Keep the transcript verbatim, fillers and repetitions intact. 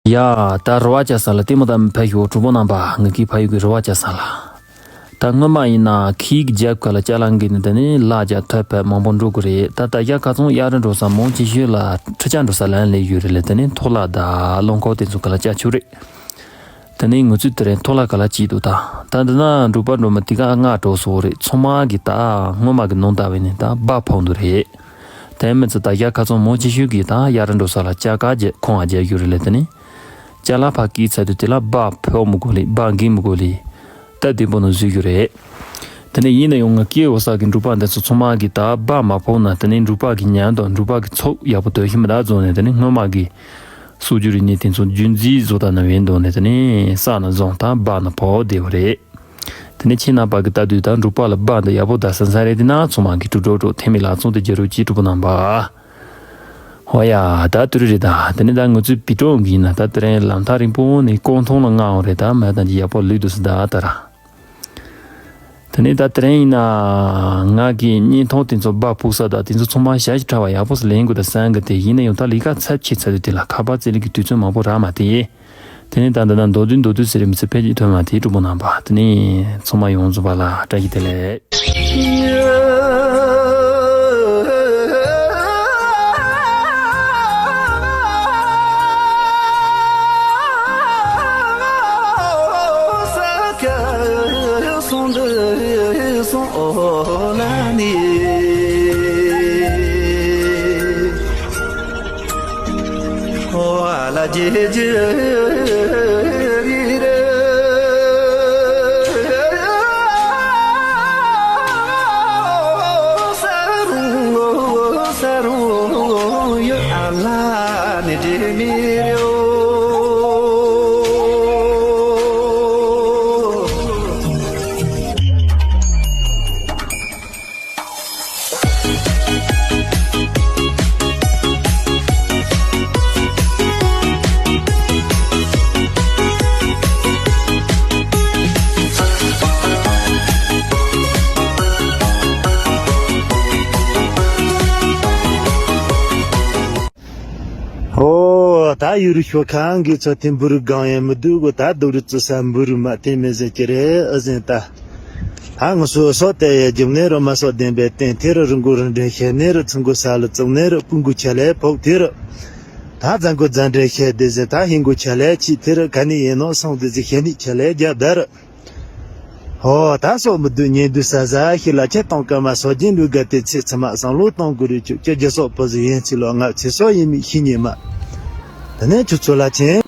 ཡ། ད་རེ་བ་བཅའ་ས་ལ་ལྟད་མོ་ལྟ་མི་ཕ་ཡུལ་གྲོགས་པོ་རྣམ་པ། ང་གིས་ཕ་ཡུལ་གྱི་རེ་བ་བཅའ་ས་ལ། ད་སྔོན་མ་ཡིན་ན་ཁྱི་གི་རྒྱབ་ཁ་ལ་ཅ་ལག་འགེལ་ནས་དེ་ནས་ལ་རྒྱ་ཐོད་པ་མང་པོ་འགྲོ་གི་རེད། ད་ད་རྒྱ་ཁ་ཚང་གཡག་རུ་འགྲོ་ས་མང་ཆེ་ཤོས་ལ་ཁྲི་ཆ་འགྲོ་ས་ལན་ལས་ཡོད་རེད་ལས། དེ་ནས་མཐོ་ལ་ད་རླངས་འཁོར་དེ་ཚོ་ག་ལ་བཅའ་ཆོག་རེད། དེ་ནས་ང་ཚོས་དེ་རིང་མཐོ་ལ་ག་ལ་སྐྱིད་འདུག་ད་ད་འདི་ན་འགྲོ་པ་འགྲོ་མི་དེ་ག་ལྔ་འགྲོ་སོང་རེད། ཚང་མ་གི་ད་སྔོན་མ་གི་ནང་ལྟ་བས་ནས་ད་སྦ་ཕོག་འདུག་རེད། དེ་མི་ཚོ་ད་རྒྱ་ཁ་ཚང་མང་ཆེ་ཤོས་ཀྱིས་ད་གཡག་རུ་འགྲོ་ས་ལ་ཅ་ག་རྒྱ་ཁོང་ཨ་རྒྱ་ཡོད་རེད་ལས། དེ་ནས་ཅ་ལག་ཕར་བསྐྱལ་ཚར་དུས་དེ་ལ་སྦ་ཕོག་མི་དགོས་ལས། སྦ་འགེལ་མི་དགོས་ལས། ད་བདེ་པོ་ནང་བཟོས་ཡོད་རེད། དེ་ནས་ཡིན་ན་ཡང་ང་སྐྱེ་བོ་ས་གི་འབྲུག་པ་འདི་ཚོ་ཚང་མ་གིས་ད་སྦ་མ་ཕོག་ན་དེ་ནས་འབྲུག་པ་གི་ཉམས་དང་འབྲུག་པ་གི་ཚོགས་ཡག་པོ་དོད་ཤི་མི་ད་བཟོ་ནས། དེ་ནས་སྔོན་མ་གི་སྲོལ་རྒྱུན་རིག་གནས་དེ་ཚོ་རྒྱུན་འཛིན་བཟོ་ད་ན་བའི་མདོ་ནས་དེ་ནས་ས་ན་བཟུང་ད་སྦ་ན་ཕོག་བདེ་བོ་རེད། དེ་ནས་ཁྱེད་རྣམ་པ་གི་ལྟ་དུས་ད་འབྲུག་པ་ལ་སྦ་འདི་ཡག་པོ་ད་ས་ས་རེད། དེ་ན་ཚང་མ་གི་ཀྲུ་ཀྲོ་ཀྲོ་ཐེ་མི་ལ་ཚོང་དེ་རྒྱ་རུ་ཅི་ཀྲུ་པོ་རྣམ་པ། ཧོ་ཡ། ད་དུ་རུ་རེད་ད། དེ་ནས་ད་ང་ཚོའི་བི་ཀྲོང་གི་ཡིན་ན་ད་དེ་རིང་ལམ་ཐག་རིང་པོ་ནས་རྐང་ཐང་ལ་ང་འོང་རེད། ད་མ་ད་འདི་ཡག་པོ་ལུས་འདུག་ས་ད་ད་ར། དེ་ནས་ད་དེ་རིང་ཡིན་ན་ང་གི་བརྙན་ཐུང་དེ་ཚོ་སྦ་ཕུག་ས་ད་དེ་ཚོ་ཚང་མ་ཞབས་ཕྱི་ཕྲ་བ་ཡག་པོ་ཞིག་ལེན་དགོས་ད་བསམ་གི། དེ་ཡིན་ན་ཡང་ད་ལས་ཀ་ཚབས་ཆེ་ཚར་དུས་དེ་ལ་ཁ་པར་བཙལ་ལས་ཀྱི་དུས་ཚོད་མང་པོ་རག་མ་དེ། དེ་ནས་ད་འདི་ན་མདོ་དུས་མདོ་དུས་ཟེར་རེད་མི་ཚེ་ཕལ་ཆེར་ཐོན་མ་དེ་གྲུབ་པོ་རྣམ་པ། དེ་ནས་ཚང་མ་ཡོངས་རྫོགས་པ་ལ་བཀྲ་ཤིས་བདེ་ལེགས། ཨོ། ད་ཡུ་རུ་ཤོ་ཁང་གི་ཚོ་དེ་འབུ་རུ་གང་ཡང་མི་འདུག་གོ། ད་རྡོ་རུ་ཙི་ས་འབུ་རུ་མ་དེ་མི་ཟེར་གྱི་རེད། ཨ་ཟེར་ད། ད་ང་སོ་སོ་དེ་ཡ་རྒྱུ་ནེ་རུ་མ་སོ་ལྡན་པའི་སྟེང་དེ་རུ་རི་མགོ་རུ་འདྲེན་ཤེས་ནེ་རུ་ཚང་གོ་ས་ལ་ཙང་ནེ་རུ་སྤུན་གོ་ཆ་ལས་ཕོག་དེ་རུ། ད་ཙང་གོ་ཛ་འདྲེན་ཤེས་དེ་ཟེར་ད་ཧིན་གོ་ཆ་ལས་ཆི་དེ་རུ་ག་ནི་ཡིན་ནོ་སོང་དེ་ཟེར་ཤེས་ནི་ཆ་ལས་རྒྱབ་ད་རུ། ཧོ། ད་སོགས་མི་འདུག་ཉེ་དུ་ས་ཟ་ཤི་ལ་ཁྱེད་གཏོང་སྐར་མ་སོགས་རྒྱན་ལུས་དགའ་སྟེ་ཚེ་ཚེ་མ་བསམ་བློ་གཏོང་དགོས་རེ་ཆུ་ཁྱེད་རྒྱ་སོགས་པོ་ཟི་ཡན་ཚི་ལོ་ལྔ་ཚེ་སོགས་ཡིན་མི་ཤི་ཉེ་མ། དེ་ནས་ཁྱོད་ཚོ་ལ་ཆེན།